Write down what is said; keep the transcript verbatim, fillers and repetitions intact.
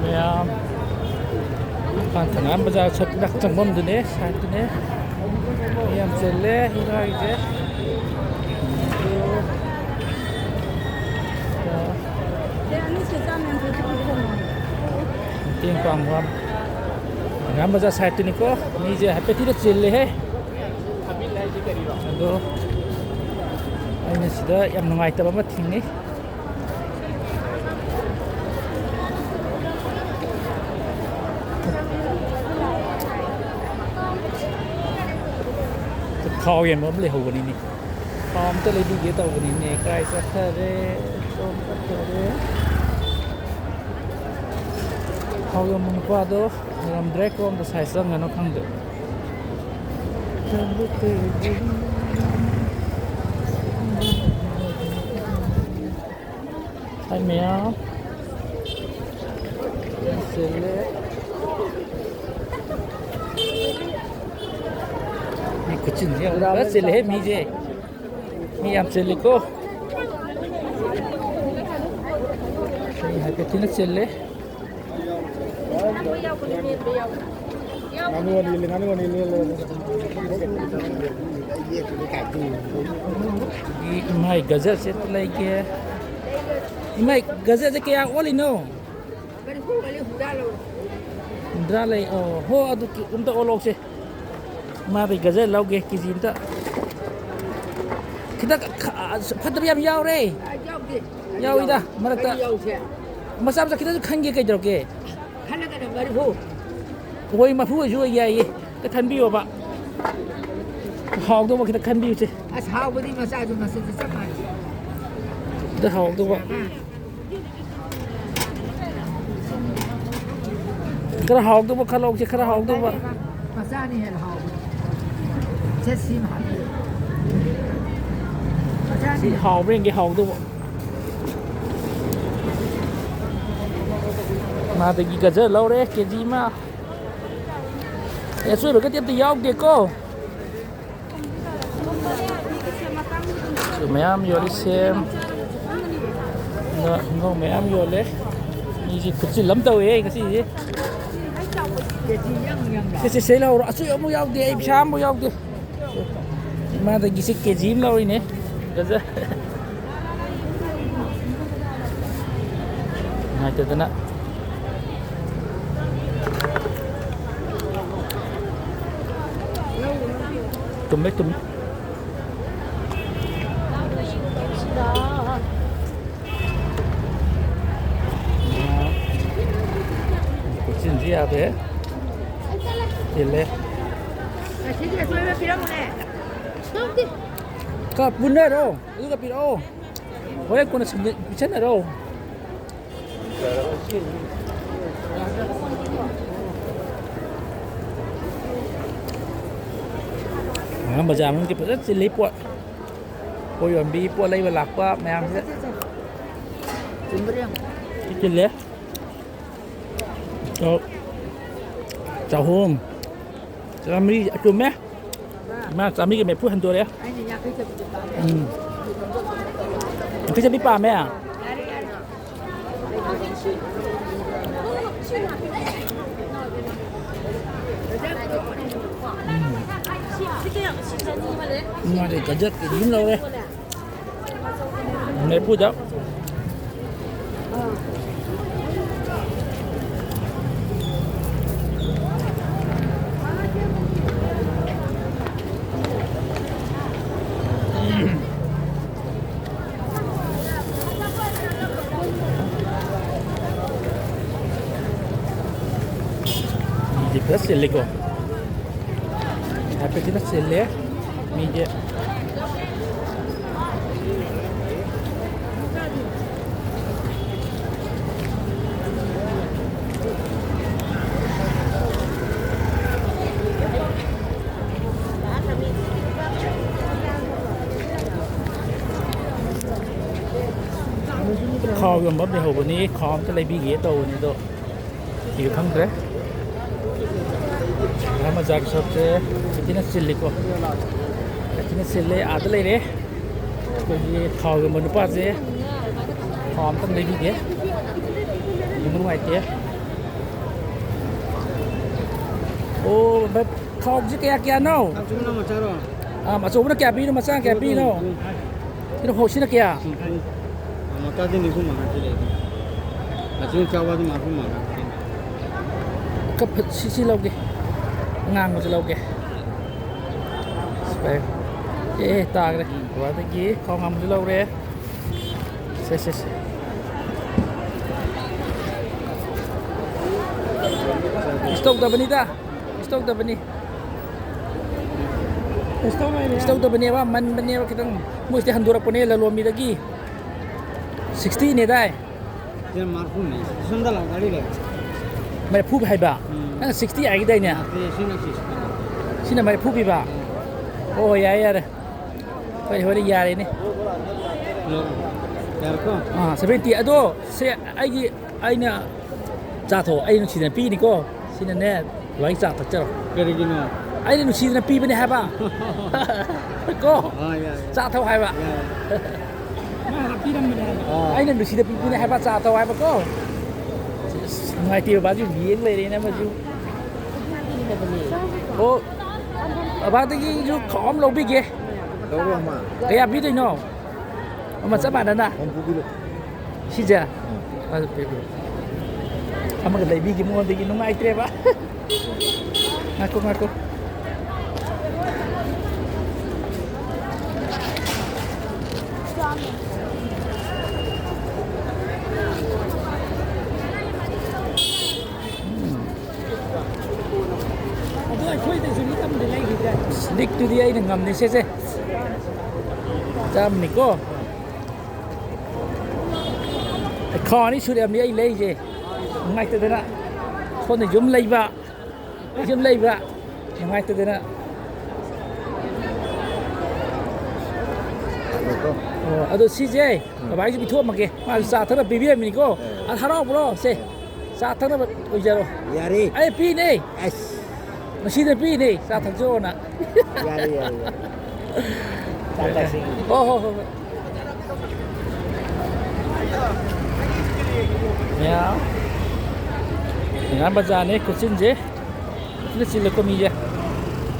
ꯃꯌꯥꯝ ꯊꯪꯒꯥꯝ ꯕꯖꯥꯔ ꯆꯠꯄꯗ ꯆꯪꯐꯝꯗꯨꯅꯦ, ꯁꯥꯏꯠꯇꯨꯅꯦ꯫ ꯃꯤ ꯌꯥꯝ ꯆꯤꯜꯂꯦ ꯏꯔꯥꯏꯁꯦ꯫ ꯃꯇꯦꯡ ꯄꯥꯡꯕ ꯊꯪꯒꯥꯝ ꯕꯖꯥꯔ ꯁꯥꯏꯠꯇꯨꯅꯤꯀꯣ꯫ ꯃꯤꯁꯦ ꯍꯥꯏꯐꯦꯠꯇꯤꯗ ꯆꯤꯜꯂꯦꯍꯦ꯫ ꯑꯗꯣ ꯑꯩꯅ ꯁꯤꯗ ꯌꯥꯝ ꯅꯨꯡꯉꯥꯏꯇꯕ ꯑꯃ ꯊꯦꯡꯅꯩ꯫ ꯊꯥꯎ ꯌꯦꯟꯕ ꯑꯃ ꯂꯩꯍꯧꯕꯅꯤꯅꯦ꯫ ꯊꯥꯎ ꯑꯝꯇ ꯂꯩꯕꯤꯒꯦ ꯇꯧꯕꯅꯤꯅꯦ꯫ ꯀꯥꯏ ꯆꯠꯈꯔꯦ? ꯆꯣꯝ ꯆꯠꯈꯔꯦ꯫ ꯊꯥꯎ ꯌꯣꯟꯕ ꯅꯨꯄꯥꯗꯣ ꯂꯩꯔꯝꯗ꯭ꯔꯦ꯫ ꯀꯔꯣꯝꯗ ꯁꯥꯏ ꯆꯪꯉꯅꯣ ꯈꯪꯗꯦ꯫ ꯍꯥꯏ ꯃꯌꯥꯝ꯫ ꯆꯤꯜꯂꯦ꯫ ꯃꯤ ꯈꯨꯆꯤꯟꯁꯦ ꯌꯥꯝ ꯆꯤꯜꯂꯦꯍꯦ ꯃꯤꯁꯦ꯫ ꯃꯤ ꯌꯥꯝ ꯆꯤꯜꯂꯤꯀꯣ꯫ ꯃꯤ ꯍꯥꯏꯐꯦꯠ ꯊꯤꯅ ꯆꯤꯜꯂꯦ꯫ ꯉꯥꯅꯨ ꯑꯅꯤ ꯂꯩ, ꯉꯥꯅꯨ ꯑꯅꯤ ꯂꯩ, ꯂꯩ꯫ ꯏꯃꯥꯏ ꯒꯖꯔꯁꯦ ꯑꯝꯇ ꯂꯩꯒꯦ꯫ ꯏꯃꯥꯏ ꯒꯖꯔꯁꯦ ꯀꯌꯥ ꯑꯣꯜꯂꯤꯅꯣ? ꯍꯨꯝꯗ꯭ꯔꯥ ꯂꯩ꯫ ꯑꯣ ꯍꯣ, ꯑꯗꯨ ꯑꯝꯇ ꯑꯣꯜꯂꯛꯁꯦ꯫ ꯃꯥꯗꯩ ꯒꯖꯔ ꯂꯧꯒꯦ ꯀꯦ ꯖꯤ ꯑꯝꯇ꯫ ꯈꯤꯇꯪ ꯈ-, ꯐꯠꯇꯕ ꯌꯥꯝ ꯌꯥꯎꯔꯦ꯫ ꯑ, ꯌꯥꯎꯗꯦ꯫ ꯌꯥꯎꯏꯗ, ꯃꯔꯛꯇ꯫ ꯀꯔꯤ ꯌꯥꯎꯁꯦ? ꯃꯆꯥ ꯃꯆꯥ ꯈꯤꯇꯪꯁꯨ ꯈꯟꯒꯦ, ꯀꯩꯗꯧꯔꯒꯦ? ꯈꯜꯂꯒꯅ ꯃꯔꯤꯐꯨ꯫ ꯍꯣꯏ, ꯃꯔꯤꯐꯨ ꯑꯣꯏꯁꯨ ꯌꯥꯏꯌꯦ꯫ ꯑꯝꯇ ꯈꯟꯕꯤꯌꯣꯕ꯫ ꯍꯥꯎꯗꯧꯕ ꯈꯤꯇꯪ ꯈꯟꯕꯤꯌꯨꯁꯦ꯫ ꯑꯁ, ꯍꯥꯎꯕꯗꯤ ꯃꯆꯥꯁꯨ ꯃꯆꯨꯁꯨ ꯆꯞ ꯃꯥꯟꯅꯩ꯫ ꯈꯤꯇꯪ ꯍꯥꯎꯗꯧꯕ꯫ ꯑꯥ꯫ ꯈꯔ ꯍꯥꯎꯗꯧꯕ ꯈꯜꯂꯧꯁꯦ, ꯈꯔ ꯍꯥꯎꯗꯧꯕ꯫ ꯃꯆꯥꯅ ꯍꯦꯟꯅ ꯍꯥꯎꯕꯅꯤ꯫ ꯁꯦ, ꯁꯤꯃ ꯍꯥꯞꯄꯤꯌꯨ꯫ ꯁꯤ ꯃꯆꯥꯅ ꯍꯦꯟꯅ ꯍꯥꯎꯕ꯭ꯔꯥ ꯌꯦꯡꯒꯦ, ꯍꯥꯎꯗꯧꯕ꯫ ꯃꯥꯗꯒꯤ ꯒꯖꯔ ꯂꯧꯔꯦ ꯀꯦ ꯖꯤ ꯑꯃ꯫ ꯑꯦ, ꯑꯆꯣꯏꯕꯒꯗꯤ ꯑꯝꯇ ꯌꯥꯎꯗꯦꯀꯣ꯫ ꯃꯌꯥꯝ ꯌꯣꯜꯂꯤ, ꯁꯦꯝ꯫ ꯍꯤꯡꯒꯣꯜ ꯃꯌꯥꯝ ꯌꯣꯜꯂꯦ꯫ ꯃꯤꯁꯤ ꯈꯨꯠꯆꯤꯜ ꯑꯃ ꯇꯧꯋꯦ ꯉꯁꯤꯁꯦ꯫ ꯁꯦ, ꯁꯦ, ꯁꯦ, ꯂꯧꯔꯣ꯫ ꯑꯆꯣꯏ ꯑꯃꯨꯛ ꯌꯥꯎꯗꯦ, ꯑꯩ ꯄꯩꯁꯥ ꯑꯃꯨꯛ ꯌꯥꯎꯗꯦ꯫ ꯏꯃꯥꯗꯒꯤꯁꯦ ꯀꯦ ꯖꯤ ꯑꯃ ꯂꯧꯔꯤꯅꯦ꯫ ꯒꯖꯔ꯫ ꯅꯨꯡꯉꯥꯏꯇꯗꯅ꯫ ꯇꯨꯝꯃꯦ, ꯇꯨꯝꯃꯦ꯫ ꯀꯣꯏꯆꯦꯟꯁꯨ ꯌꯥꯗꯦ꯫ ꯆꯤꯜꯂꯦ꯫ ꯉꯁꯤꯒꯤ ꯑꯁꯣꯏꯕ ꯄꯤꯔꯝꯃꯨꯅꯦ꯫ ꯈꯔ ꯄꯨꯟꯅꯔꯣ, ꯑꯗꯨꯒ ꯄꯤꯔꯛꯑꯣ꯫ ꯍꯣꯔꯦꯟ ꯀꯣꯟꯅ ꯁꯤꯟꯅ-, ꯄꯤꯁꯟꯅꯔꯣ꯫ ꯑꯉꯥꯡ ꯕꯖꯥꯔ ꯃꯅꯨꯡꯗꯤ ꯐꯖꯅ ꯆꯤꯜꯂꯤ ꯄꯣꯠ꯫ ꯄꯣꯠ ꯌꯣꯟꯕꯤ, ꯄꯣꯠ ꯂꯩꯕ ꯂꯥꯛꯄ ꯃꯌꯥꯝꯁꯦ꯫ ꯆꯤꯜꯂꯦ꯫ ꯑꯣ꯫ ꯆꯍꯨꯝ꯫ ꯆꯥꯝꯃꯔꯤ, ꯆꯨꯝꯃꯦ꯫ ꯏꯃꯥ, ꯆꯥꯝꯃꯔꯤꯒ ꯃꯔꯤꯐꯨ ꯍꯟꯗꯣꯔꯛꯑꯦ꯫ ꯑꯩꯅ ꯌꯥꯡꯈꯩ ꯆꯞꯄꯤꯗꯣ ꯄꯥꯝꯃꯦ꯫ ꯎꯝ꯫ ꯌꯥꯡꯈꯩ ꯆꯞꯄꯤ ꯄꯥꯝꯃꯦ꯫ ꯎꯝ꯫ ꯏꯃꯥꯗꯤ ꯒꯖꯔ ꯀꯦ ꯖꯤ ꯑꯃ ꯂꯧꯔꯦ꯫ ꯃꯔꯤꯐꯨꯗ꯫ ꯃꯤꯗꯤ ꯐꯖ ꯆꯤꯜꯂꯤꯀꯣ꯫ ꯍꯥꯏꯐꯦꯠꯇꯤ ꯈꯔ ꯆꯤꯜꯂꯦ ꯃꯤꯁꯦ꯫ ꯈꯥꯎ ꯌꯣꯟꯕ ꯑꯃ ꯂꯩꯍꯧꯕꯅꯤ, ꯈꯥꯎ ꯑꯝꯇ ꯂꯩꯕꯤꯒꯦ ꯇꯧꯕꯅꯤ ꯑꯗꯣ꯫ ꯊꯤꯕ ꯈꯪꯗ꯭ꯔꯦ꯫ ꯃꯖꯥꯒꯤ ꯁꯣꯞꯁꯦ ꯌꯥꯝ ꯊꯤꯅ ꯆꯤꯜꯂꯤꯀꯣ꯫ ꯌꯥꯝ ꯊꯤꯅ ꯆꯤꯜꯂꯦ꯫ ꯑꯥꯗ ꯂꯩꯔꯦ ꯑꯩꯈꯣꯏꯒꯤ ꯊꯥꯎ ꯌꯣꯟꯕ ꯅꯨꯄꯥꯁꯦ꯫ ꯊꯥꯎ ꯑꯝꯇꯪ ꯂꯩꯕꯤꯒꯦ꯫ ꯅꯨꯡꯉꯥꯏꯇꯦ꯫ ꯑꯣ ꯚꯥꯏ, ꯈꯥꯎꯁꯦ ꯀꯌꯥ ꯀꯌꯥꯅꯣ? ꯈꯥꯎꯁꯤꯕꯨ ꯅꯪ ꯃꯆꯥꯔꯣ? ꯑꯥ, ꯑꯆꯧꯕꯅ ꯀꯌꯥ ꯄꯤꯅꯣ, ꯃꯆꯥꯅ ꯀꯌꯥ ꯄꯤꯅꯣ? ꯁꯤꯅ ꯍꯣ-, ꯁꯤꯅ ꯀꯌꯥ? ꯃꯆꯥꯗꯤ ꯅꯤꯐꯨ ꯃꯉꯥ ꯄꯤ ꯂꯩ꯫ ꯃꯆꯤꯟ ꯆꯥꯎꯕꯗꯤ ꯃꯔꯐꯨ ꯃꯉꯥ ꯄꯤ꯫ ꯀꯞ-, ꯁꯤ, ꯁꯤ ꯂꯧꯒꯦ꯫ ꯑꯉꯥꯡꯕꯁꯨ ꯂꯧꯒꯦ꯫ ꯁꯤ ꯄꯥꯏꯌꯨ꯫ ꯑꯦ, ꯇꯥꯈ꯭ꯔꯦ꯫ ꯑꯗꯒꯤ ꯈꯥꯎ ꯉꯥꯟꯕꯁꯨ ꯂꯧꯔꯦ꯫ ꯁꯦ, ꯁꯦ, ꯁꯦ꯫ ꯀꯩꯁꯨ ꯇꯧꯗꯕꯅꯤꯗ꯫ ꯀꯩꯁꯨ ꯇꯧꯗꯕꯅꯤ꯫ ꯀꯩꯁꯨ ꯇꯧꯔꯣꯏꯅꯦ꯫ ꯀꯩꯁꯨ ꯇꯧꯗꯕꯅꯦꯕ, ꯃꯟꯕꯅꯦꯕ ꯈꯤꯇꯪ꯫ ꯃꯣꯏ ꯁꯤꯗꯩ ꯍꯟꯗꯣꯔꯛꯄꯅꯦ ꯂꯂꯣꯟꯕꯤꯗꯒꯤ꯫ ꯁꯤꯛꯁꯇꯤꯅꯦ ꯗꯥꯏ꯫ ꯁꯤꯅ ꯃꯔꯐꯨꯅꯦ꯫ ꯁꯣꯝꯗ ꯂꯥꯛꯑꯣ, ꯒꯥꯔꯤ ꯂꯩ꯫ ꯃꯔꯐꯨ ꯍꯥꯏꯕ? ꯎꯝ꯫ ꯅꯪ ꯁꯤꯛꯁꯇꯤ ꯍꯥꯏꯒꯤꯗꯥꯏꯅꯦ? ꯅꯠꯇꯦ, ꯁꯤꯅ ꯁꯤꯛꯁꯇꯤ꯫ ꯁꯤꯅ ꯃꯔꯐꯨ ꯄꯤꯕ? ꯎꯝ꯫ ꯑꯣ, ꯌꯥꯔꯦ, ꯌꯥꯔꯦ꯫ ꯍꯣꯏ, ꯍꯣꯏ, ꯌꯥꯔꯦꯅꯦ꯫ ꯌꯥꯔꯦꯀꯣ? ꯑꯥ, ꯁꯚꯦꯟꯇꯤ꯫ ꯑꯗꯣ ꯁꯦ, ꯑꯩꯒꯤ, ꯑꯩꯅ ꯆꯥ ꯊꯛꯑꯣ, ꯑꯩ ꯅꯨꯡꯁꯤꯗꯅ ꯄꯤꯅꯤꯀꯣ꯫ ꯁꯤꯅꯅꯦ, ꯂꯨꯍꯣꯡ ꯆꯥ ꯊꯛꯆꯔꯣ꯫ ꯀꯔꯤꯒꯤꯅꯣ? ꯑꯩꯅ ꯅꯨꯡꯁꯤꯗꯅ ꯄꯤꯕꯅꯦ ꯍꯥꯏꯕ꯫ ꯀꯣ? ꯑꯥ, ꯌꯥꯏ, ꯌꯥꯏ꯫ ꯆꯥ ꯊꯛꯑꯣ ꯍꯥꯏꯕ꯫ ꯌꯥꯏ, ꯌꯥꯏ꯫ ꯃꯥ ꯍꯥꯞꯄꯤꯔꯝꯕꯅꯦ ꯍꯥꯏꯕ꯫ ꯑꯥ꯫ ꯑꯩꯅ ꯅꯨꯡꯁꯤꯗꯅ ꯄꯤꯕꯅꯦ ꯍꯥꯏꯕ, ꯆꯥ ꯊꯛꯑꯣ ꯍꯥꯏꯕꯀꯣ꯫ ꯑꯁ, ꯅꯨꯡꯉꯥꯏꯇꯦ, ꯕꯕꯥꯁꯨ ꯌꯦꯡ ꯂꯩꯔꯦꯅꯦ ꯑꯃꯁꯨ꯫ ꯑꯣ, ꯕꯕꯥꯗꯒꯤꯁꯨ ꯈꯥꯎ ꯑꯃ ꯂꯧꯕꯤꯒꯦ꯫ ꯂꯧꯔꯣ ꯑꯃ꯫ ꯀꯌꯥ ꯄꯤꯗꯣꯏꯅꯣ? ꯑꯃ ꯆꯞ ꯃꯥꯟꯅꯅ? ꯍꯨꯝꯐꯨ ꯄꯤꯔꯣ꯫ ꯁꯤꯁꯦ? ꯎꯝ꯫ ꯑꯗꯨ ꯄꯤꯕꯤꯔꯣ꯫ ꯑꯃꯒ ꯂꯩꯕꯤꯒꯦ ꯃꯉꯣꯟꯗꯒꯤ, ꯅꯨꯡꯉꯥꯏꯇ꯭ꯔꯦꯕ꯫ ꯉꯥꯏꯈꯣ, ꯉꯥꯏꯈꯣ꯫ ꯎꯝ꯫ ꯑꯗꯣ ꯑꯩꯈꯣꯏꯗꯁꯨ ꯂꯤꯛ ꯑꯃꯗꯤ ꯂꯩꯈꯤꯗ꯭ꯔꯦ꯫ ꯂꯤꯛꯇꯨꯗꯤ ꯑꯩꯅ ꯉꯝꯅꯤ, ꯁꯦ, ꯁꯦ꯫ ꯆꯥꯝꯃꯅꯤꯀꯣ꯫ ꯈꯥꯎ ꯑꯅꯤ ꯁꯨꯔꯦ ꯑꯃꯗꯤ ꯑꯩ ꯂꯩꯔꯤꯁꯦ꯫ ꯅꯨꯡꯉꯥꯏꯇꯗꯅ ꯁꯣꯝꯗ ꯌꯨꯝ ꯂꯩꯕ, ꯌꯨꯝ ꯂꯩꯕ ꯅꯨꯡꯉꯥꯏꯇꯗꯅ꯫ ꯑꯣ, ꯑꯗꯣ ꯁꯤꯁꯦ ꯕꯕꯥꯒꯤꯁꯨ ꯄꯤꯊꯣꯛꯑꯝꯃꯒꯦ꯫ ꯃꯥꯁꯨ ꯆꯥ ꯊꯛꯅ ꯄꯤꯕꯤꯔꯝꯃꯤꯅꯤꯀꯣ꯫ ꯑ, ꯍꯔꯥꯎꯕ꯭ꯔꯣ? ꯁꯦ, ꯆꯥ ꯊꯛꯅꯕ ꯑꯣꯏꯖꯔꯣ꯫ ꯌꯥꯔꯦ꯫ ꯑꯩ ꯄꯤꯅꯦ꯫ ꯑꯁ꯫ ꯃꯁꯤꯗ ꯄꯤꯅꯦ, ꯆꯥ ꯊꯛꯆꯧꯑꯣꯅ꯫ ꯌꯥꯔꯦ, ꯌꯥꯔꯦ, ꯌꯥꯔꯦ꯫ ꯆꯥ ꯊꯛꯁꯤ꯫ ꯍꯣ, ꯍꯣ, ꯍꯣ, ꯍꯣ꯫ ꯌꯥ꯫ ꯃꯌꯥꯝ ꯕꯖꯥꯔꯅꯦ ꯈꯨꯠꯆꯤꯟꯁꯦ꯫ ꯁꯤꯗ ꯆꯤꯜꯂꯦꯀꯣ ꯃꯤꯁꯦ꯫